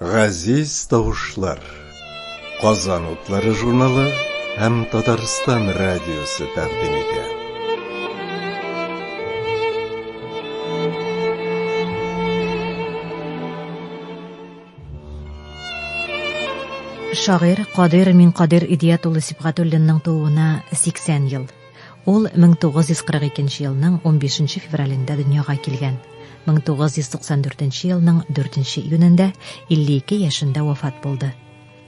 Газиз тавышлар. Казан утлары журналы һәм Татарстан радиосы тәкъдим итә. Шагыйрь Кадыйр Минкадыйр Идият улы Сибгатуллинның тууына 80 ел. Ул 1942 елның 15 февралендә дөньяга килгән. 1994 елның 4 июнендә 52 яшендә вафат булды.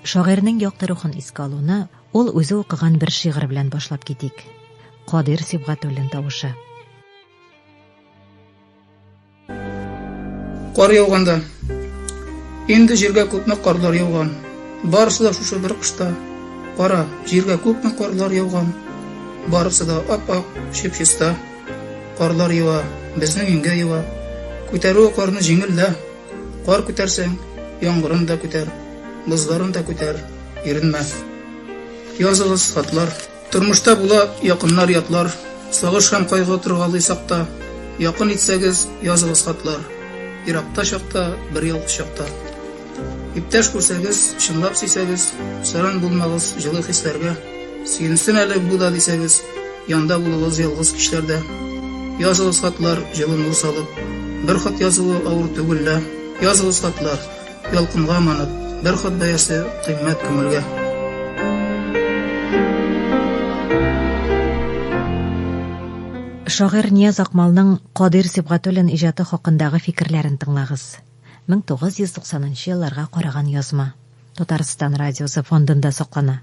Шагыйрьнең якты рухын искә алуны ул үзе укыган бер шигырь белән башлап китик. Кадыйр Сибгатуллин тавышы. Кар яуганда. Инде җиргә күпме карлар яуган. Барысы да шушы бер кышта. Кара, җиргә күпме карлар яуган. Барысы да ап-ак, чип-чиста. Карлар ява, безнең иңгә ява. Күтәрүе карны җиңел дә. Кар күтәрсәң, яңгырын да күтәр, бозларын да күтәр, иренмә. Языгыз хатлар. Тормышта була якыннар, ятлар, Сагыш һәм кайгы торгалый сакта. Якын итсәгез, языгыз хатлар, Еракта чакта, бер ялгыз чакта. Иптәш күрсәгез, чынлап сөйсәгез, Саран булмагыз җылы хисләргә. Сөенсен әле бу да дисәгез, Янда булыгыз ялгыз кичләрдә. Языгыз хатлар, җылы нур салып, Бер хат язуы авыр түгел лә. Языгыз хатлар, Ялкынга манып, бер хат бәясе кыйммәт күңелгә. Шагыйрь Нияз Акмалның Кадыйр Сибгатуллин иҗаты хакындагы фикерләрен тыңлагыз. 1990 нчы елларга караган язма. Татарстан радиосы фондында саклана.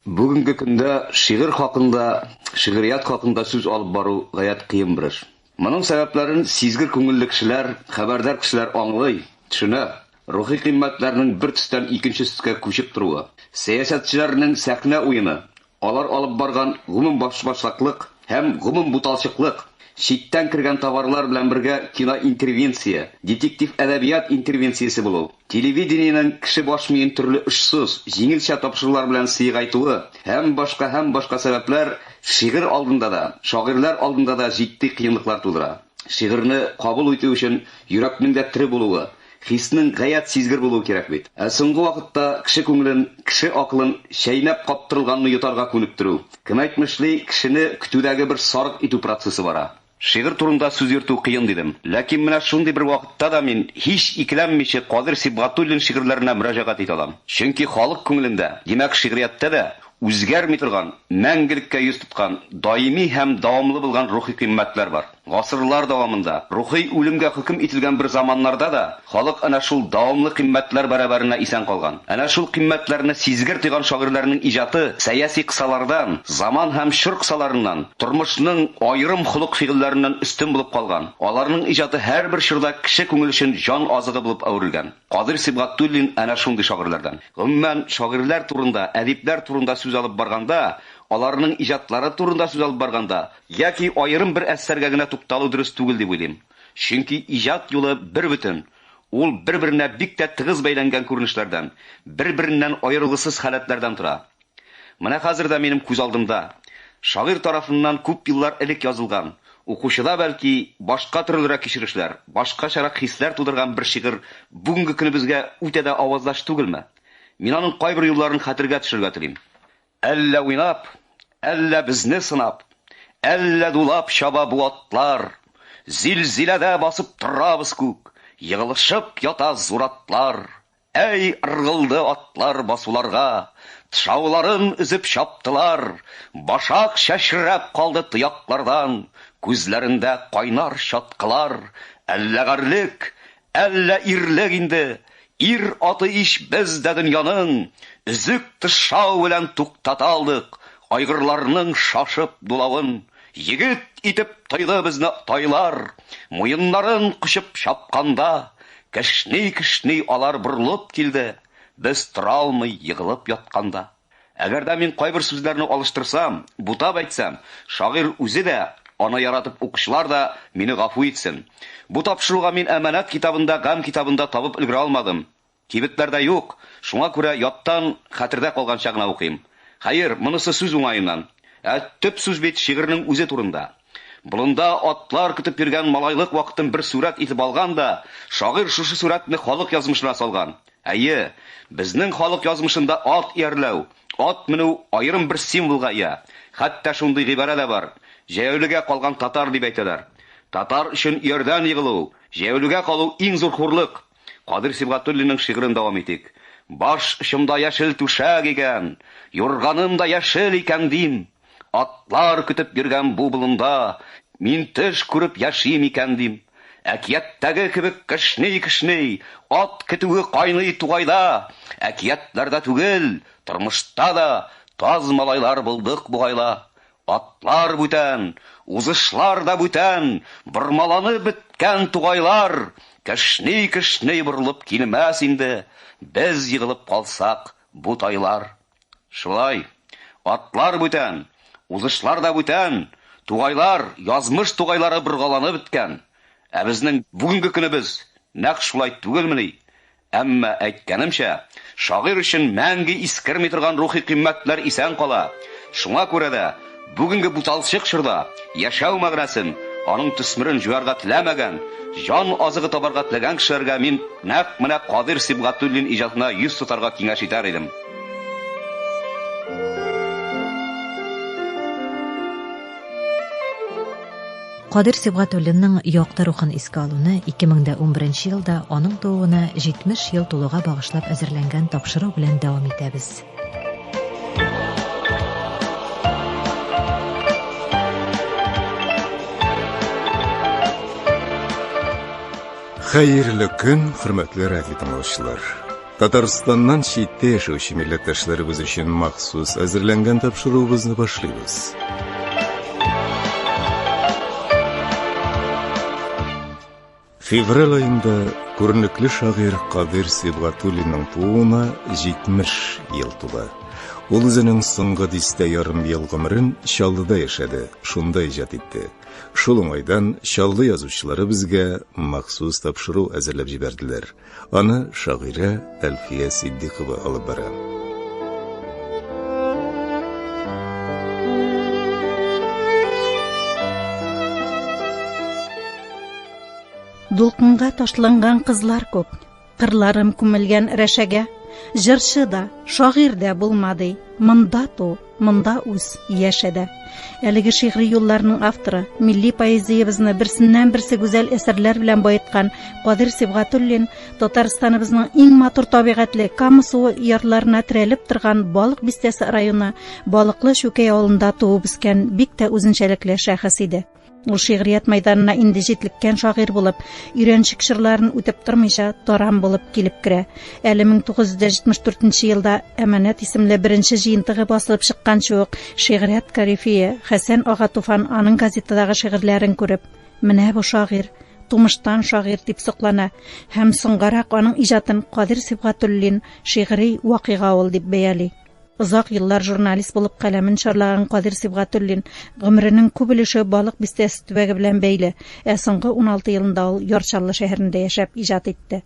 Бүгенге көндә шигырь хакында, шигърият хакында сүз алып бару гаять кыен бер эш. Моның сәбәпләрен сизгер күңелле кешеләр, хәбәрдар кешеләр аңлый, төшенә. Рухи кыйммәтләрнең бер төстән икенче төскә күчеп торуы, сәясәтчеләрнең сәхнә уены, алар алып барган гомум башбаштаклык һәм гомум буталчыклык, читтән кергән товарлар белән бергә киноинтервенция, детектив әдәбият интервенциясе булу, Телевидениенең кеше баш миен төрле очсыз, җиңелчә тапшырулар белән сыегайтуы һәм башка һәм башка сәбәпләр шигырь алдында да, шагыйрьләр алдында да җитди кыенлыклар тудыра. Шигырьне кабул итү өчен йөрәкнең дә тере булуы, хиснең гаять сизгер булуы кирәк бит. Ә соңгы вакытта кеше күңелен, кеше акылын чәйнәп каптырылганны йотарга күнектерү, кем әйтмешли, кешене көтүдәге бер сарык итү процессы бара. Шигырь турында сүз йөртү кыен, дидем. Ләкин менә шундый бер вакытта да мин, һич икеләнмичә, Кадыйр Сибгатуллин шигырьләренә мөрәҗәгать итә алам. Чөнки халык күңелендә, димәк, шигърияттә дә, үзгәрми торган, мәңгелеккә йөз тоткан, даими һәм дәвамлы булган рухи кыйммәтләр бар. Гасырлар дәвамында, рухи үлемгә хөкем ителгән бер заманнарда да, халык әнә шул дәвамлы кыйммәтләр бәрабәренә исән калган. Әнә шул кыйммәтләрне сизгер тойган шагыйрьләрнең иҗаты сәяси кысалардан, заман һәм чор кысаларыннан, тормышның аерым холык-фигыльләреннән өстен булып калган. Аларның иҗаты һәрбер чорда кеше күңеле өчен җан азыгы булып әверелгән. Кадыйр Сибгатуллин әнә шундый шагыйрьләрдән. Гомумән, шагыйрьләр турында, әдипләр турында сүз алып барганда, аларның иҗатлары турында сүз алып барганда, яки аерым бер әсәргә генә тукталу дөрес түгел дип уйлыйм. Чөнки иҗат юлы бербөтен, ул бер-беренә бик тә тыгыз бәйләнгән күренешләрдән, бер-береннән аерылгысыз халәтләрдән тора. Менә хәзер дә минем күз алдымда, шагыйрь тарафыннан күп еллар элек язылган, укучыда, бәлки, башка төрлерәк кичерешләр, башкачарак хисләр тудырган бер шигырь бүгенге көнебезгә үтә дә аваздаш түгелме? Мин аның кайбер юлларын хәтергә төшерергә телим. Әллә уйнап, әллә безне сынап, Әллә дулап чаба бу атлар. Зилзиләдә басып торабыз күк, Егылышып ята зур атлар. Әй, ыргылды атлар басуларга, Тышауларын өзеп чаптылар. Башак чәчрәп калды тояклардан, Күзләрендә кайнар чаткылар. Әллә гарьлек, Әллә ирлек инде, ир аты ич без дә дөньяның, Өзек тышау белән туктата алдык айгырларның шашып дулавын. Егет итеп тойды безне тайлар, муеннарын кочып чапканда, Кешни-кешни алар борылып килде, без тора алмый егылып ятканда. Әгәр дә мин кайбер сүзләрне алыштырсам, бутап әйтсәм, шагыйрь үзе дә, аны яратып укучылар да мине гафу итсен. Бу тапшыруга мин Әманәт китабын да, Гамь китабын да табып өлгерә алмадым. Кибетләрдә юк, шуңа күрә яттан, хәтердә калганча гына укыйм. Хәер, монысы сүз уңаеннан. Ә төп сүз бит шигырьнең үзе турында. Болында атлар көтеп йөргән малайлык вакытын бер сурәт итеп алган да, шагыйрь шушы сурәтне халык язмышына салган. Әйе, безнең халык язмышында ат иярләү, ат менү аерым бер символга ия. Хәтта шундый гыйбарә дә бар, Җәяүлегә калган татар дип әйтәләр. Татар өчен иярдән егылу, җәяүлегә калу иң зур хурлык. Кадыйр Сибгатуллинның шигырен дәвам итик. Баш очымда яшел түшәк икән, юрганым да яшел икән дим. Атлар көтеп йөргән бу болында мин төш күреп яшим икән дим. Әкияттәге кебек кешни-кешни, ат көтүе кайный тугайда. Әкиятләрдә түгел, тормышта да таз малайлар булдык бугайла. Атлар бүтән, узышлар да бүтән, бормаланып беткән тугайлар, кешни-кешни борылып килмәс инде, без егылып калсак бу тайлар. Шулай, атлар бүтән, узышлар да бүтән, тугайлар, язмыш тугайлары боргаланып беткән. Ә безнең бүгенге көнебез нәкъ шулай түгелмени? Әмма, әйткәнемчә, шагыйрь өчен мәңге искерми торган рухи кыйммәтләр исән кала. Шуңа күрә дә бүгенге буталчык чорда яшәү мәгънәсен, аның төсмерен җуярга теләмәгән, җан азыгы табарга теләгән кешеләргә мин нәкъ менә Кадыйр Сибгатуллин иҗатына йөз тотарга киңәш итәр идем. Кадыйр Сибгатуллинның якты рухын искә алуны 2011 елда аның тууына 70 ел тулуга багышлап әзерләнгән тапшыру белән дәвам итәбез. Хәерле көн, хөрмәтле радио тыңлаучылар. Татарстаннан читтә яшәүче милләттәшләребез өчен махсус әзерләнгән тапшыруыбызны башлыйбыз. Февраль аенда күренекле шагыйрь Кадыйр Сибгатуллинның тууына 70 ел тула. Ул үзенең соңгы дистә ярым ел гомерен Чаллыда яшәде, шунда иҗат итте. Шул уңайдан Чаллы язучылары безгә махсус тапшыру әзерләп җибәрделәр. Аны шагыйрә Әлфия Ситдикова алып бара. Дулкынга ташланган кызлар күп, Кырларым күмелгән рәшәгә. Җырчы да, шагыйрь дә булмады, Монда ту, монда үс, яшә дә. Әлеге шигъри юлларның авторы, милли поэзиябезне берсеннән-берсе гүзәл әсәрләр белән баеткан Кадыйр Сибгатуллин Татарстаныбызның иң матур табигатьле Кама суы ярларына терәлеп торган Балык Бистәсе районы Балыклы Чүкәй авылында туып үскән бик тә үзенчәлекле шәхес иде. Ул шигърият мәйданына инде җитлеккән шагыйрь булып, өйрәнчек чорларын үтеп тормыйча, тарам булып килеп керә. Әле 1974 елда Әманәт исемле беренче җыентыгы басылып чыкканчы ук шигърият корифее Хәсән ага Туфан аның газетадагы шигырьләрен күреп, Менә бу шагыйрь, тумыштан шагыйрь дип соклана һәм соңгарак аның иҗатын Кадыйр Сибгатуллин шигъри вакыйга ул дип бәяли. Озак еллар журналист булып каләмен чарлаган Кадыйр Сибгатуллин гомеренең күп өлеше Балык Бистәсе төбәге белән бәйле, ә соңгы 16 елында ул Яр Чаллы шәһәрендә яшәп иҗат итте.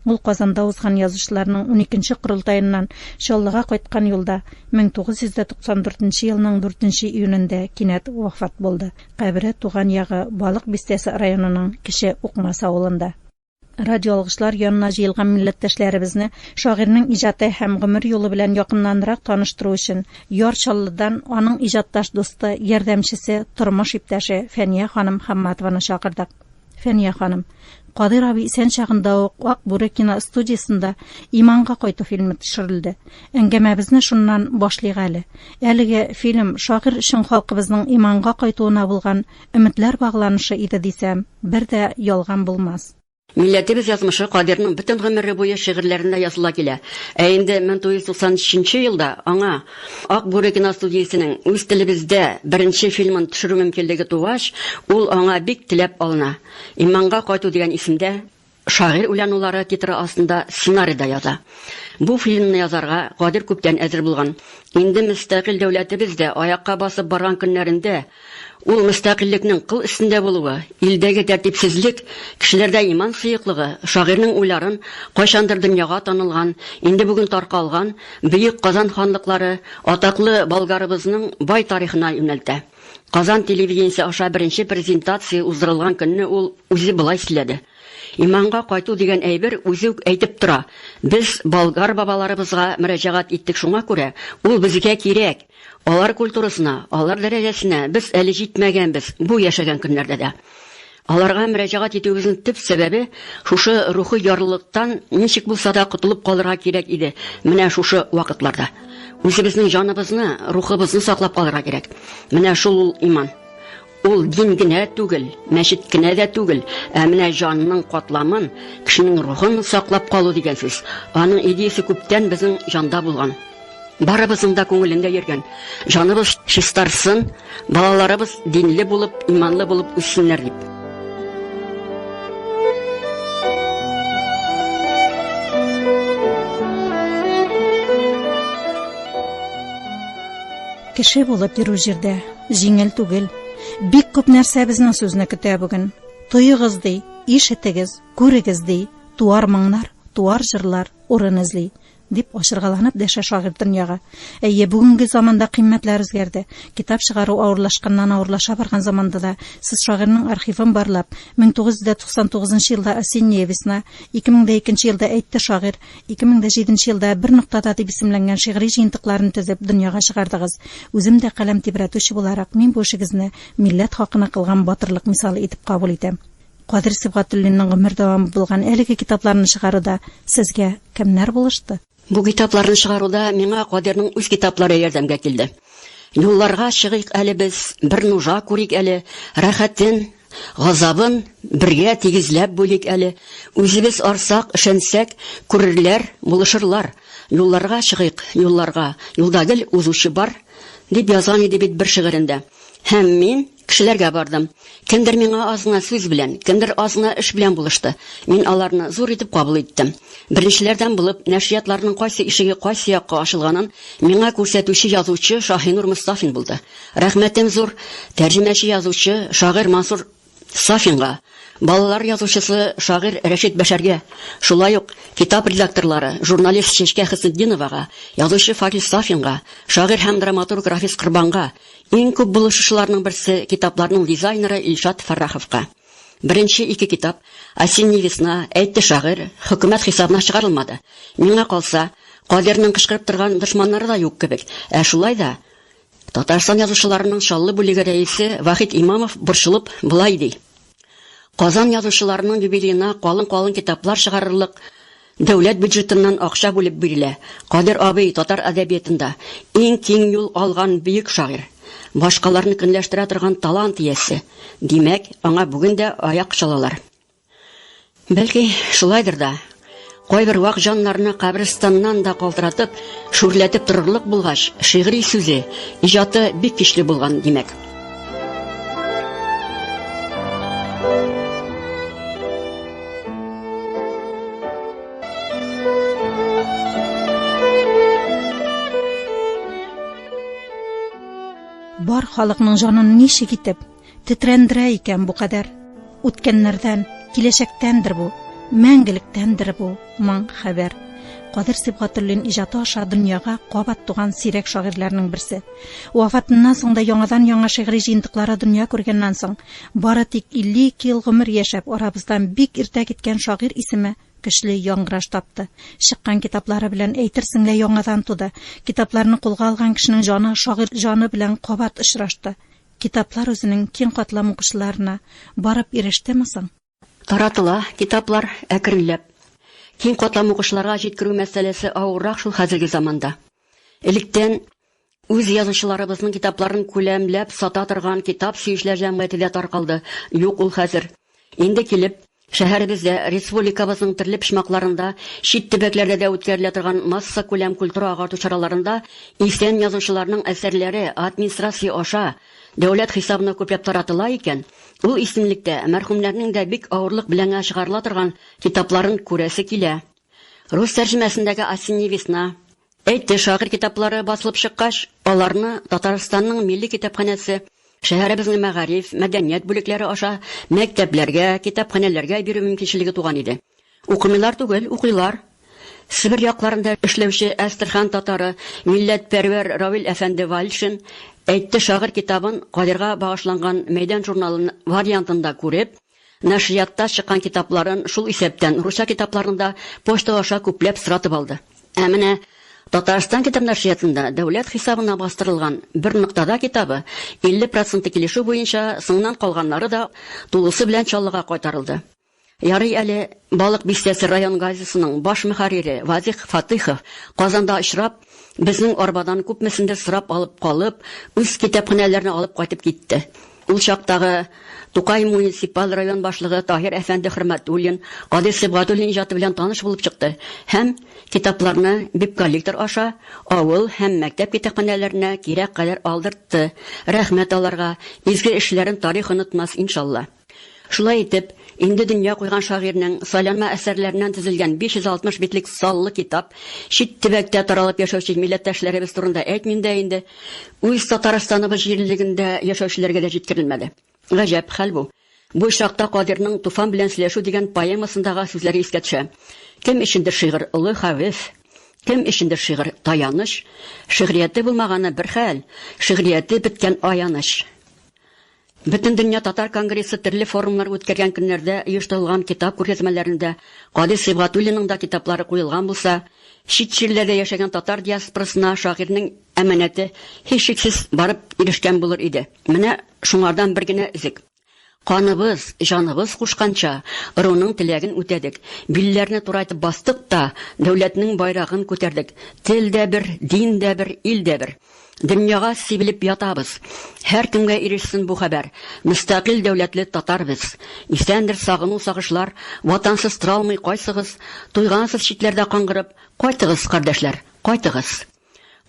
Ул Казанда узган язучыларның уникенче корылтаеннан Чаллыга кайткан юлда 1994 елның 4 июнендә кинәт вафат булды. Кабере туган ягы Балык Бистәсе районының Кече Укмас авылында. Радиоалгычлар янына җыелган милләттәшләребезне шагыйрьнең иҗаты һәм гомер юлы белән якыннанрак таныштыру өчен Яр Чаллыдан аның иҗатташ дусты, ярдәмчесе, тормыш иптәше Фәния ханым Хамматованы чакырдык. Фәния ханым, Кадыйр абый исән чагында ук Ак бүре киностудиясендә Иманга кайту фильмы төшерелде. Әңгәмәбезне шуннан башлыйк әле. Әлеге фильм шагыйрь өчен халкыбызның иманга кайтуына булган Өметләр багланышы иде дисәм, бер дә ялган булмас. Милләтебез язмышы Кадирның бөтен гомере буе шигырьләрендә языла килә. Ә инде 1993 елда аңа Ак бүре киностудиясенең үз телебездә беренче фильмын төшерү мөмкинлеге тугач, ул аңа бик теләп алына. Иманга кайту дигән исемдә Шагыйрь уйланулары титры астында сценарий да яза. Бу фильмны язарга Кадир күптән әзер булган. Инде мөстәкыйль дәүләтебез дә аякка басып барган көннәрендә ул мөстәкыйльлекнең кыл өстендә булуы, илдәге тәртипсезлек, кешеләрдә иман сыеклыгы, шагыйрьнең уйларын кайчандыр дөньяга танылган, инде бүген таркалган бөек Казан ханлыклары, атаклы Болгарыбызның бай тарихына юнәлтә. Казан телевидениесе аша беренче презентация уздырылган көнне ул үзе болай сөйләде. Иманга кайту дигән әйбер үзе үк әйтеп тора. Без болгар бабаларыбызга мөрәҗәгать иттек шуңа күрә, ул безгә кирәк. Алар культурасына, алар дәрәҗәсенә без әле җитмәгәнбез бу яшәгән көннәрдә дә. Аларга мөрәҗәгать итүебезнең төп сәбәбе шушы рухи ярлылыктан ничек булса да котылып калырга кирәк иде менә шушы вакытларда. Үзебезнең җаныбызны, рухыбызны саклап калырга кирәк. Менә шул ул иман. Ул дин генә түгел, мәчет кенә дә түгел, ә менә җанның катламын, кешенең рухын саклап калу дигән сүз. Аның идеясе күптән безнең җанда булган. Барыбызның да күңелендә йөргән. Җаныбыз чистарсын, балаларыбыз динле булып, иманлы булып үссеннәр дип. Кеше булып йөрү җирдә җиңел түгел. Бик күп нәрсә безнең сүзне көтә бүген. Тоегыз ди, ишетегез, күрегез ди, туар моңнар, туар җырлар урын эзли. Дип ачыргаланып дәшә шагыйрь дөньяга. Әйе, бүгенге заманда кыйммәтләр үзгәрде. Китап чыгару авырлашканнан авырлаша барган заманда да сез шагыйрьнең архивын барлап, 1999 нчы елда Осенняя весна, 2002 елда Әйтте шагыйрь, 2007 елда Бер ноктада дип исемләнгән шигъри җыентыкларын төзеп, дөньяга чыгардыгыз. Үзем дә каләм тибрәтүче буларак, мин бу эшегезне милләт хакына кылган батырлык мисалы итеп кабул итәм. Кадыйр Сибгатуллинның гомер дәвамы булган әлеге китапларны чыгаруда сезгә кемнәр булышты? Бу китапларны чыгаруда миңа Кадыйрның үз китаплары ярдәмгә килде. Юлларга чыгыйк әле без, бер нужа күрик әле, рәхәтен, газабын бергә тигезләп бүлик әле. Үзебез арсак, өшәнсәк, күрерләр, булышырлар. Юлларга чыгыйк, юлларга, юлда гел узучы бар, дип язган иде бит бер шигырендә. Һәм мин кешеләргә бардым. Кемдер миңа аз гына сүз белән, кемдер аз гына эш белән булышты. Мин аларны зур итеп кабул иттем. Беренчеләрдән булып, нәшриятларның кайсы ишеге кайсы якка ачылганын миңа күрсәтүче язучы Шаһинур Мостафин булды. Рәхмәтем зур тәрҗемәче язучы, шагыйрь Мансур Сафинга, балалар язучысы, шагыйрь Рәшит Бәшәргә, шулай ук китап редакторлары, журналист Чәчкә Хөснетдиновага, язучы Факил Сафинга, шагыйрь һәм драматург Рафис Корбанга, иң күп булышучыларның берсе, китапларның дизайнеры Илшат Фәрраховка. Беренче ике китап, Осенняя весна, Әйтте шагыйрь, хөкүмәт хисабына чыгарылмады. Миңа калса, Кадирның кычкырып торган дошманнары да юк кебек. Ә шулай да, Татарстан язучыларының Чаллы бүлеге рәисе Вахит Имамов борчылып болай ди. Казан язучыларының юбилеена калын-калын китаплар чыгарырлык дәүләт бюджетыннан акча бүлеп бирелә. Кадир абый татар әдәбиятында иң киң юл алган бөек шагыйрь. Башкаларны көнләштерә торган талант иясе. Димәк, аңа бүген дә аяк чалалар. Бәлки, шулайдыр да. Кайбер вак җаннарны каберстаннан да калтыратып, шүрләтеп торырлык булгач, шигъри сүзе, иҗаты бик көчле булган, димәк. Бар халыкның җанын ничек итеп Тетрәндерә икән бу кадәр. Үткәннәрдән, киләчәктәндер бу, мәңгелектәндер бу моң хәбәр. Кадыр Сибгатуллин иҗаты аша дөньяга кабат туган сирәк шагыйрьләрнең берсе. Вафатыннан соң да яңадан-яңа шигъри җыентыклары дөнья күргәннән соң, бары тик 52 ел гомер яшәп арабыздан бик иртә киткән шагыйрь исеме көчле яңгыраш тапты. Чыккан китаплары белән әйтерсең лә яңадан туды. Китапларны кулга алган кешенең җаны шагыйрь җаны белән кабат очрашты. Китаплар үзенең киң катлам укучыларына барып ирештеме соң? Таратыла китаплар әкренләп. Киң катлам укучыларга җиткерү мәсьәләсе авыррак шул хәзерге заманда. Электән үз язучыларыбызның китапларын күләмләп сата торган китап сөючеләр җәмгыяте дә таркалды. Юк ул хәзер. Инде килеп, шәһәребездә, республикабызның төрле почмакларында, чит төбәкләрдә дә үткәрелә торган массакүләм культура-агарту чараларында исән язучыларның әсәрләре администрация аша дәүләт хисабына күпләп таратыла икән, ул исемлектә мәрхүмнәрнең дә бик авырлык белән генә чыгарыла торган китапларын күрәсе килә. Рус тәрҗемәсендәге Осенняя весна, Әйтте, шагыйрь китаплары басылып чыккач, аларны Татарстанның Милли китапханәсе, шәһәребезнең мәгариф, мәдәният бүлекләре аша мәктәпләргә, китапханәләргә бирү мөмкинчелеге туган иде. Укымыйлар түгел, укыйлар. Себер якларында эшләүче Әстерхан татары, милләтпәрвәр Равил әфәнде Вальшин Әйтте шагыйрь китабын Кадирга багышланган Мәйдан журналын вариантында күреп, нәшриятта чыккан китапларын, шул исәптән русча китапларны да почта аша күпләп соратып алды. Ә менә Татарстан китап нәшриятында дәүләт хисабына бастырылган Бер ноктада китабы 50 проценты килешү буенча, соңыннан калганнары да тулысы белән Чаллыга кайтарылды. Ярый әле Балык Бистәсе район газетасының баш мөхәррире Вазих Фатыйхов Казанда очрап, безнең арбадан күпмесендер сорап алып калып, үз китапханәләренә алып кайтып китте. Ул чактагы Тукай муниципаль район башлыгы Таһир әфәнде Хөрмәтуллин Кадыйр Сибгатуллин иҗаты белән таныш булып чыкты һәм китапларны бибколлектор аша авыл һәм мәктәп китапханәләренә кирәк кадәр алдыртты. Рәхмәт аларга, изге эшләрен тарих онытмас, иншалла. Шулай итеп, инде дөнья куйган шагыйрьнең сайланма әсәрләреннән төзелгән 560 битлек саллы китап, чит төбәктә таралып яшәүче милләттәшләребез турында әйтмим дә инде, үз Татарстаныбыз җирлегендә яшәүчеләргә дә җиткерелмәде. Гаҗәп хәл бу. Бу очракта Кадирның Туфан белән сөйләшү дигән поэмасындагы сүзләре искә төшә. Кем өчендер шигырь олы хәвеф, кем өчендер шигырь таяныч, шигърияте булмаганы бер хәл, шигърияте беткән аяныч. Бөтендөнья татар конгрессы төрле форумнар үткәргән көннәрдә оештырылган китап күргәзмәләрендә Кадыйр Сибгатуллинның да китаплары куелган булса, чит җирләрдә яшәгән татар диаспорасына шагыйрьнең әманәте һичшиксез барып ирешкән булыр иде. Менә шуңардан бер генә өзек. Каныбыз, җаныбыз кушканча, ыруның теләген үтәдек, билләрне турайтып бастык та, дәүләтнең байрагын күтәрдек. Тел дә бер, дин дә бер, ил дә бер. Дөньяга сибелеп ятабыз. Һәркемгә ирешсен бу хәбәр. Мөстәкыйль дәүләтле татар без. Исәндер сагыну-сагышлар, Ватансыз торалмый кайсыгыз? Туйгансыз читләрдә каңгырып, Кайтыгыз, кардәшләр, кайтыгыз!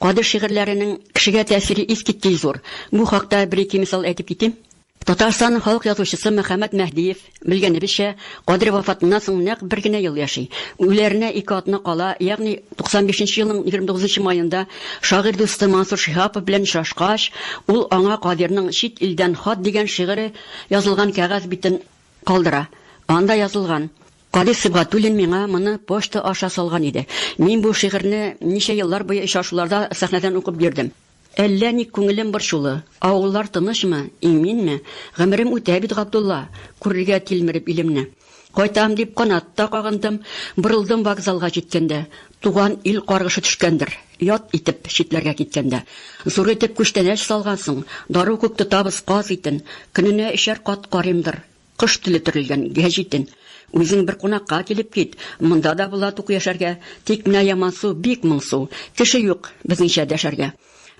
Кадыйр шигырьләренең кешегә тәэсире искиткеч зур. Бу хакта бер-ике мисал әйтеп китим. Татарстанның халык язучысы Мөхәммәт Мәһдиев, белгәнебезчә, Кадыйр вафатыннан соң нәкъ бер генә ел яши. Үләренә ике атна кала, ягъни 95 нче елның 29 нчы маенда шагыйрь дусты Мансур Шиһапов белән очрашкач, ул аңа Кадыйрның Чит илдән хат дигән шигыре язылган кәгазь битен калдыра. Анда язылган, Кадыйр Сибгатуллин миңа моны почта аша салган иде. Мин бу шигырьне ничә еллар буе очрашуларда сәхнәдән укып йөрдем. Әллә ник күңелем борчулы, Авыллар тынычмы, иминме? Гомерем үтә бит, Габдулла, Күрергә тилмереп илемне. Кайтам дип канат та кагындым, Борылдым вокзалга җиткәндә. Туган ил каргышы төшкәндер, Ят итеп читләргә киткәндә. Зур итеп күчтәнәч салгансың, Дару күк тотабыз каз итен, Көненә өчәр кат карыймдыр. Кош теле төрелгән гәҗитен. Үзең бер кунакка килеп кит, монда да була тук яшәргә, тик менә ямансу, бик моңсу, кеше юк безнеңчә дәшәргә.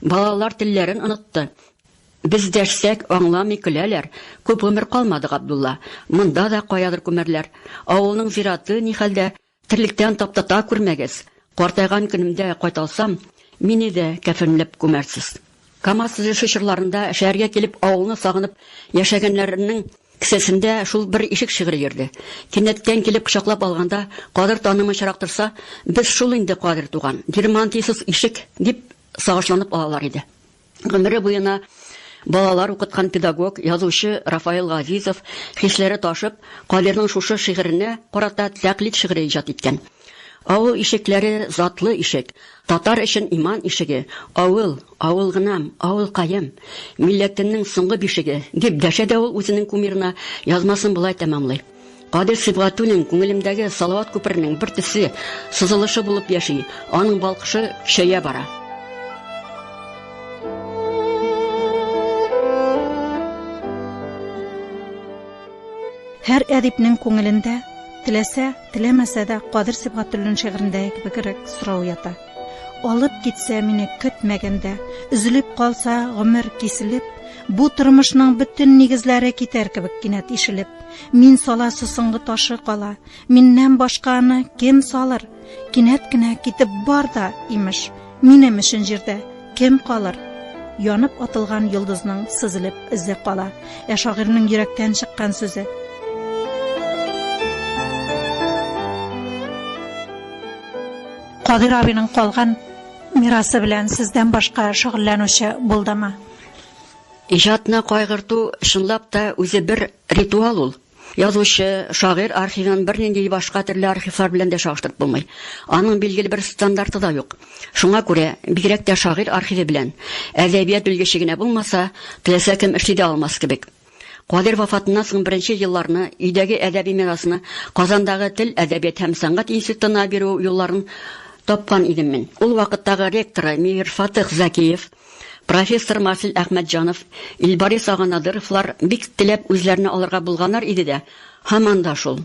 Балалар телләрен онытты. Без дәшсәк, аңламый көләләр. Күп гомер калмады, Габдулла. Монда да каядыр күмәрләр. Авылның зираты ни хәлдә, Терлектән таптата күрмәгез. Картайган көнемдә кайталсам, мине дә кәфенләп күмәрсез. КАМАЗ төзелеше чорларында шәһәргә килеп авылны сагынып яшәгәннәрнең кесәсендә шул бер ишек шигыре йөрде. Кинәттән килеп кочаклап алганда, Кадыр танымыйчарак торса, без шул инде, Кадыр туган, дирмантисыз ишек, дип сагышланып алалар иде. Гомере буена балалар укыткан педагог, язучы Рафаил Газизов, хисләре ташып, Кадирның шушы шигыренә карата тәкълид шигыре иҗат иткән. Авыл ишекләре затлы ишек, татар өчен иман ишеге, авыл, авыл гынам, авылкаем, милләтемнең соңгы бишеге, дип дәшә дә ул үзенең кумирына, язмасын болай тәмамлый. Кадир Сибгатуллин күңелемдәге салават күперенең бер төсе, сызылышы булып яши, аның балкышы көчәя бара. Һәр әдипнең күңелендә, теләсә, теләмәсә дә, Кадир Сибгатуллин шигырендәге кебегрәк сорау ята. Алып китсә мине көтмәгәндә, өзелеп калса гомер киселеп, бу тормышның бөтен нигезләре китәр кебек кинәт ишелеп. Мин саласы соңгы ташы кала, миннән башка аны кем салыр? Кинәт кенә китеп бар да, имеш, минем өчен җирдә кем калыр? Янып атылган йолдызның сызылып эзе кала, ә шагыйрьнең йөрәктән чыккан сүзе. Кадыйр абыйның калган мирасы белән сездән башка шөгыльләнүче булдымы? Иҗатны кайгырту чынлап та үзе бер ритуал ул. Язучы, шагыйрь архивын бернинди башка төрле архивлар белән дә чагыштырып булмый. Аның билгеле бер стандарты да юк. Шуңа күрә, бигрәк тә шагыйрь архивы белән, әдәбият белгече генә булмаса, теләсә кем эшли дә алмас кебек. Кадыйр вафатыннан соң беренче елларны өйдәге әдәби мирасны Казандагы тел, әдәбият һәм сәнгать институтына бирү юлларын тапкан идем мин. Ул вакыттагы ректоры Мирфатых Зәкиев, профессор Марсель Әхмәтҗанов, Илбарис ага Надыровлар бик теләп үзләренә алырга булганнар иде дә, һаман да шул.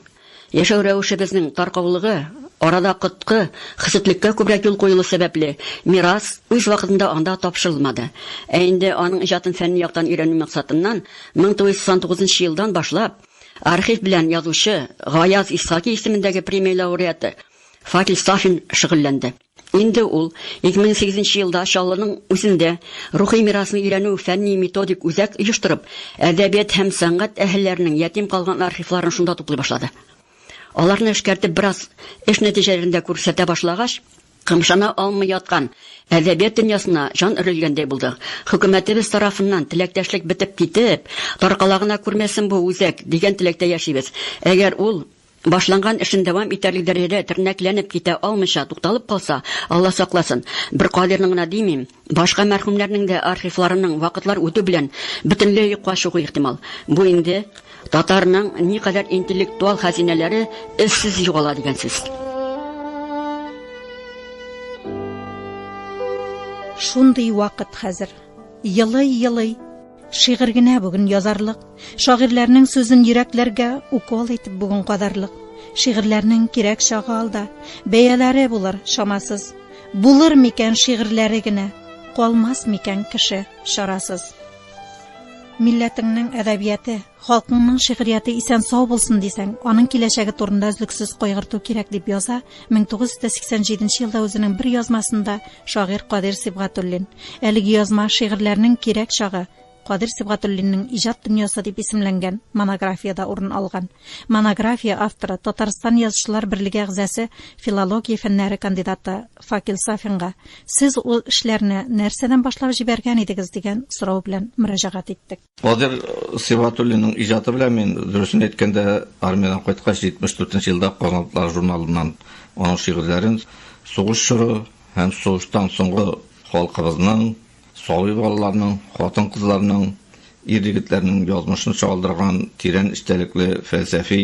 Яшәү рәвешебезнең таркаулыгы, арада коткы, хөсетлеккә күбрәк юл куелу сәбәпле, мирас үз вакытында анда тапшырылмады. Ә инде аның иҗатын фәнни яктан өйрәнү максатыннан 1999 нчы елдан башлап архив белән язучы Гаяз Исхаки исемендәге премия лауреаты Факил Сафин шөгыльләнде. Инде ул 2008 нче елда Чаллының үзендә рухи мирасны өйрәнү фәнни-методик үзәк оештырып, әдәбият һәм сәнгать әһелләренең ятим калган архивларын шунда туплый башлады. Аларны эшкәртеп бераз эш нәтиҗәләрен дә күрсәтә башлагач, кымшана алмый яткан әдәбият дөньясына җан өрелгәндәй булды. Хөкүмәтебез тарафыннан теләктәшлек бетеп китеп, таркала гына күрмәсен бу үзәк, дигән теләктә яшибез. Әгәр ул Башланган эшен дәвам итәрлек дәрәҗәдә тернәкләнеп китә алмыйча тукталып калса, Алла сакласын, бер Кадыйрның гына димим, башка мәрхүмнәрнең дә архивларының вакытлар үтү белән бөтенләй юкка чыгуы ихтимал. Бу инде татарның никадәр интеллектуал хәзинәләре эзсез югала дигән сүз. Шундый вакыт хәзер. Елый-елый Шигырь генә бүген язарлык, Шагыйрьләрнең сүзен йөрәкләргә Укол итеп бүген кадарлык. Шигырьләрнең кирәк чагы алда, Бәяләре булыр чамасыз. Булыр микән шигырьләре генә, Калмас микән кеше чарасыз? Милләтеңнең әдәбияте, халкыңның шигърияте исән-сау булсын дисәң, аның киләчәге турында өзлексез кайгырту кирәк, дип яза 1987 елда үзенең бер язмасында Шагыйрь Кадыйр Сибгатуллин. Әлеге язма Шигырьләрнең кирәк чагы, Кадыйр Сибгатуллинның иҗат дөньясы дип исемләнгән монографиядә урын алган. Монография авторы, Татарстан Язучылар берлеге әгъзасы, филология фәннәре кандидаты Факил Сафинга, Сез ул эшләрне нәрсәдән башлап җибәргән идегез, дигән сорау белән мөрәҗәгать иттек. Кадыйр Сибгатуллинның иҗаты белән мин, дөресен әйткәндә, армиядән кайткач, 74 нче елда Казан журналыннан аның шигырьләрен сугыш чоры һәм сугыштан соңгы халкыбызның, сабый балаларның, хатын-кызларның, ир-егетләрнең язмышын чагылдырган тирән эчтәлекле фәлсәфи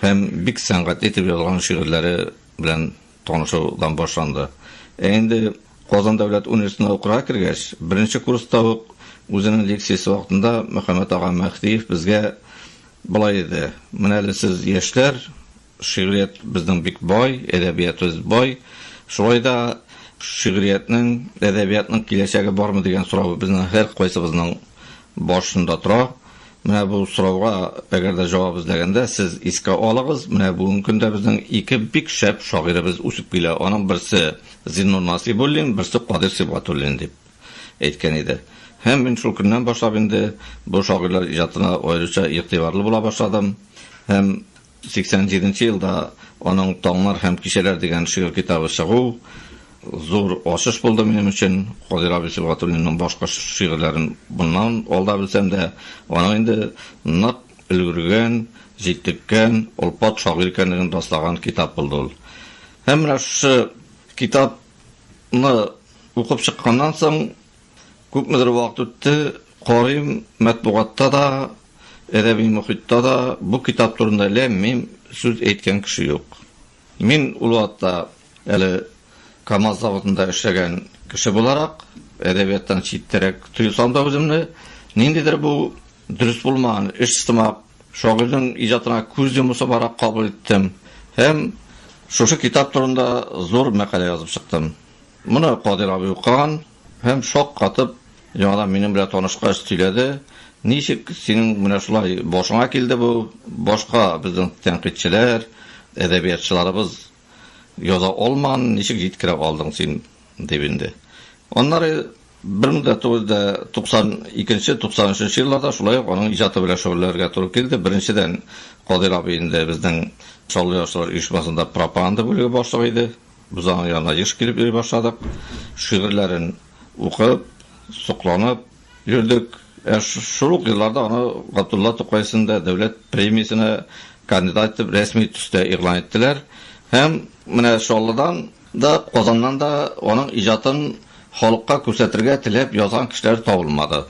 һәм бик сәнгатьле итеп язылган шигырьләре белән танышудан башланды. Ә инде Казан дәүләт университетына укырга кергәч, беренче курста ук үзенең лекциясе вакытында Мөхәммәт ага Мәһдиев безгә болай диде, Менә әле сез яшьләр, шигърият безнең бик бай, әдәбиятыбыз бай, шулай да шигъриятнең, әдәбиятның киләчәге бармы дигән сорау безнең һәркайсыбызның башында тора. Менә бу сорауга әгәр дә җавап эзләгәндә, сез искә алыгыз, менә бүгенге көндә безнең ике бик шәп шагыйребез үсеп килә. Аның берсе Зиннур Насыйбуллин, берсе Кадыйр Сибгатуллин дип әйткән иде. Һәм мин шул көннән башлап инде бу шагыйрьләр иҗатына аеруча игътибарлы була башладым. Һәм 87 нче елда аның Таңнар һәм кичәләр дигән шигырь китабы чыгу зур ачыш булды минем өчен. Кадыйр абый Сибгатуллинның башка шигырьләрен моннан алда белсәм дә, аның инде нык өлгергән, җитлеккән, олпат шагыйрь икәнлеген раслаган китап булды ул. Һәм менә шушы китапны укып чыкканнан соң Күпмедер вакыт үтте, карыйм, матбугатта да, әдәби мохитта да бу китап турында ләм-мим сүз әйткән кеше юк. Мин ул вакытта әле КАМАЗ заводында эшләгән кеше буларак, әдәбияттан читтәрәк тоелсам да үземне, ниндидер бу дөрес булмаган эш сымак, шагыйрьнең иҗатына күз йому сымарак кабул иттем һәм шушы китап турында зур мәкалә язып чыктым. Моны Кадыйр абый укыган һәм шаккатып, яңадан минем белән танышкач сөйләде, Ничек синең менә шулай башыңа килде бу, башка безнең тәнкыйтьчеләр, әдәбиятчыларыбыз яза алмаган, ничек җиткерә алдың син, дип инде. Аннары 1992 93 елларда шулай ук аның иҗаты белән шөгыльләнергә туры килде. Беренчедән, Кадыйр абый инде безнең Чаллы язучылар оешмасында пропаганда бүлеге башлыгы иде. Без аның янына еш килеп йөри башладык. Шигырьләрен укып, сокланып йөрдек. Ә шул ук елларда аны Габдулла Тукай исемендә дәүләт премиясенә кандидат итеп рәсми төстә игълан иттеләр. Һәм менә Чаллыдан да, Казаннан да аның иҗатын халыкка күрсәтергә теләп язган кешеләр табылмады.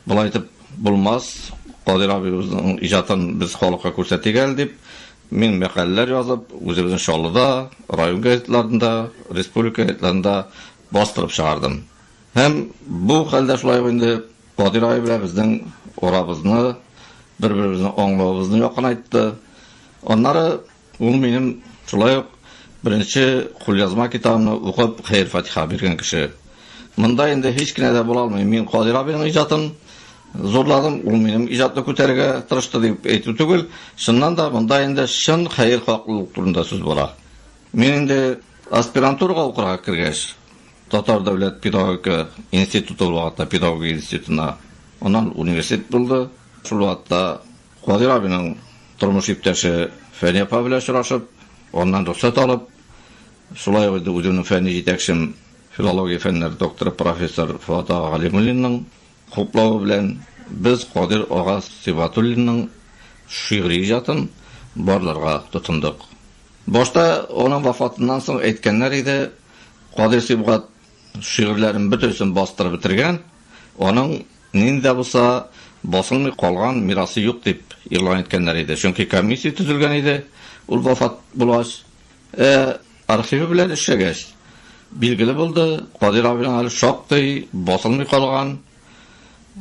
Болай итеп булмас, Кадыйр абыебызның иҗатын без халыкка күрсәтик әле дип, мин мәкаләләр язып, үзебезнең Чаллыда, район газетларында, республика газетларында бастырып чыгардым. Һәм бу хәлдә шулай ук инде Кадыйр абый белән безнең арабызны, бер-беребезне аңлавыбызны якынайтты. Аннары ул минем шулай ук беренче кулъязма китабымны укып хәер-фатиха биргән кеше. Монда инде һич кенә дә була алмый. Мин Кадыйр абыйның иҗатын зурладым, ул минем иҗатны күтәрергә тырышты дип әйтү түгел. Чыннан да монда инде чын хәер-хаклылык турында сүз бара. Мин инде аспирантурага укырга кергәч, Татар дәүләт педагогика институты ул вакытта педагогия институтына, аннан университет булды. Шул вакытта Кадыйр абыйның тормыш иптәше Фәния апа белән очрашып, аннан рөхсәт алып, шулай ук инде үземнең фәнни җитәкчем, филология фәннәре докторы, профессор Фоат ага Галимуллинның хуплавы белән без Кадыйр ага Сибгатуллинның шигъри иҗатын барларга тотындык. Башта аның вафатыннан соң әйткәннәр иде, Кадыйр Сибгат шигырьләрен бөтенесен бастырып бетергән, аның нинди дә булса басылмый калган мирасы юк дип игълан иткәннәр иде. Чөнки комиссия төзелгән иде ул вафат булгач. Ә архивы белән эшләгәч, билгеле булды, Кадыйр абыйның әле шактый басылмый калган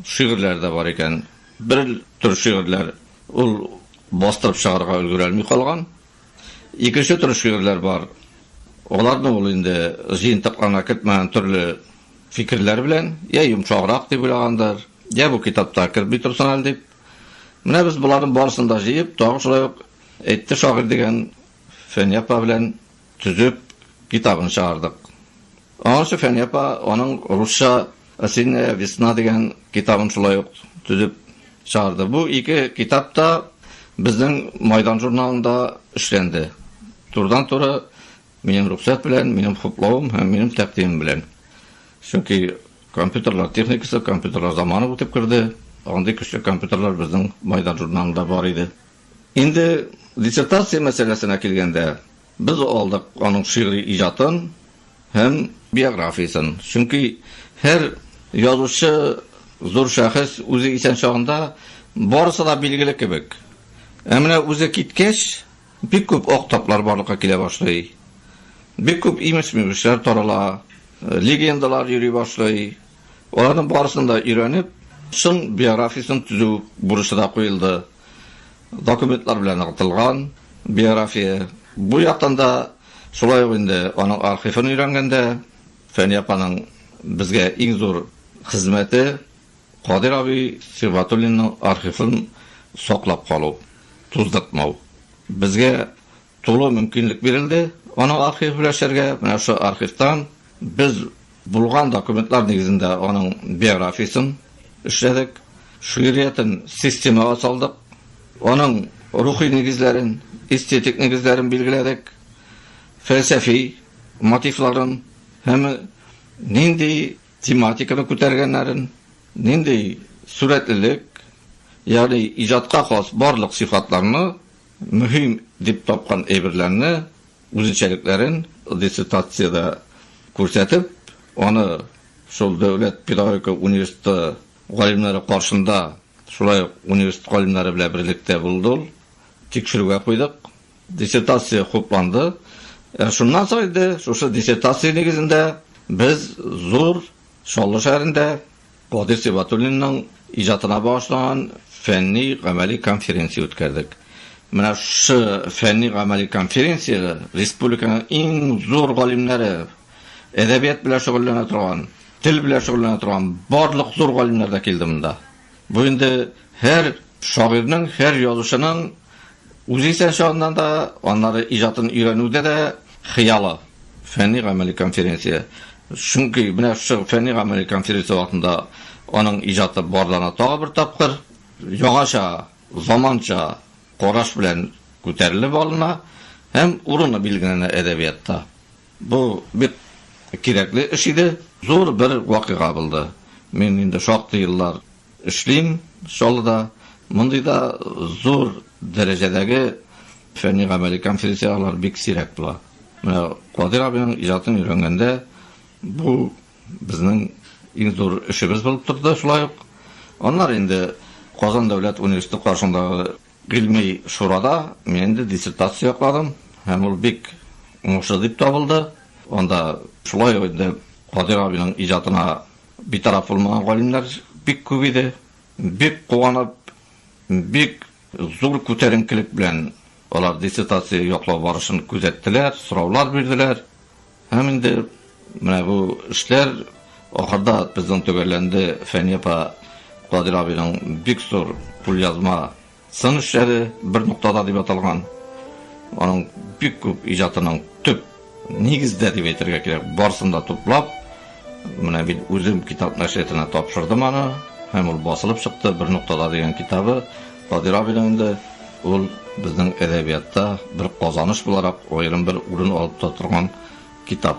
шигырьләре дә бар икән. Бер төр шигырьләр ул бастырып чыгарырга өлгерә алмый калган. Икенче төр шигырьләр бар. Аларны ул инде җыентыкларына кертмәгән төрле фикерләр белән, я йомшаграк дип уйлагандыр, я бу китапта керми торсын әле дип. Менә без боларның барысын да җыеп, тагын шулай ук Әйтте шагыйрь дигән Фәния апа белән төзеп китабын чыгардык. Аңарчы Фәния апа аның русча Осенняя весна дигән китабын шулай ук төзеп чыгарды. Бу ике китап та безнең Майдан журналында эшләнде. Турыдан-туры минем рөхсәт белән, минем хуплавым һәм минем тәкъдимем белән. Чөнки компьютерлар техникасы, компьютерлар заманы үтеп керде. Андый көчле компьютерлар безнең Майдан журналында бар иде. Инде диссертация мәсьәләсенә килгәндә, без алдык аның шигъри иҗатын һәм биографиясен. Чөнки һәр язучы, зур шәхес үзе исән чагында барысы да билгеле кебек. Ә менә үзе киткәч, бик күп ак таплар барлыкка килә башлый. Бик күп имеш-мимешләр тарала, легендалар йөри башлый. Аларның барысын да өйрәнеп, чын биографиясен төзү бурычы да куелды. Документлар белән ныгытылган биография. Бу яктан да шулай ук инде аның архивын өйрәнгәндә Фәния апаның безгә иң зур хезмәте Кадыйр абый Сибгатуллинның архивын саклап калу, туздыртмау. Безгә тулы мөмкинлек бирелде аның архивы белән эшләргә. Менә шул архивтан без булган документлар нигезендә аның биографиясен эшләдек, шигъриятен системага салдык, аның рухи нигезләрен, эстетик нигезләрен билгеләдек, фәлсәфи мотивларын һәм нинди тематиканы күтәргәннәрен, нинди сурәтлелек, ягъни иҗатка хас барлык сыйфатларны, мөһим дип тапкан әйберләрне, үзенчәлекләрен диссертациядә күрсәтеп, аны шул дәүләт педагогика университеты галимнәре каршында, шулай ук университет галимнәре белән берлектә булды ул, тикшерүгә куйдык. Диссертация хупланды. Ә шуннан соң инде шушы диссертация нигезендә без зур Чаллы шәһәрендә Кадыйр Сибгатуллинның иҗатына багышланган фәнни-гамәли конференция үткәрдек. Менә шушы фәнни-гамәли конференциядә республиканың иң зур галимнәре, әдәбият белән шөгыльләнә торган, тел белән шөгыльләнә торган барлык зур галимнәр дә килде монда. Бу инде һәр шагыйрьнең, һәр язучының үзе исән чагыннан да, аннары иҗатын өйрәнүдә дә хыялы. Фәнни-гамәли конференция. Чөнки менә шушы фәнни-гамәли конференция вакытында аның иҗаты барлана тагы бер тапкыр, яңача, заманча караш белән күтәрелеп алына һәм урыны билгеләнә әдәбиятта. Бу бик кирәкле эш иде, зур бер вакыйга булды. Мин инде шактый еллар эшлим Чаллыда. Мондый да зур дәрәҗәдәге фәнни гамәли конференцияләр бик сирәк була. Менә Кадир абыйның иҗатын өйрәнгәндә бу безнең иң зур эшебез булып торды шулай ук. Аннары инде Казан дәүләт университеты каршындагы гыйльми шурада мин инде диссертация якладым һәм ул бик уңышлы дип табылды. Анда шулай ук инде Кадир абыйның иҗатына битараф булмаган галимнәр бик күп иде. Бик куанып, бик зур күтәренкелек белән алар диссертация яклау барышын күзәттеләр, сораулар бирделәр. Һәм инде менә бу эшләр ахырда безнең төгәлләнде. Фәния апа Кадир абыйның бик зур кулъязма сын эшләре бер ноктада дип аталган. Аның бик күп иҗатының төп нигездә дип әйтергә кирәк, барысын да туплап, менә мин үзем китап нәшриятына тапшырдым аны, һәм ул басылып чыкты бер ноктада дигән китабы. Кадир абыйның инде ул безнең әдәбиятта бер казаныш буларак аерым бер урын алып та торган китап.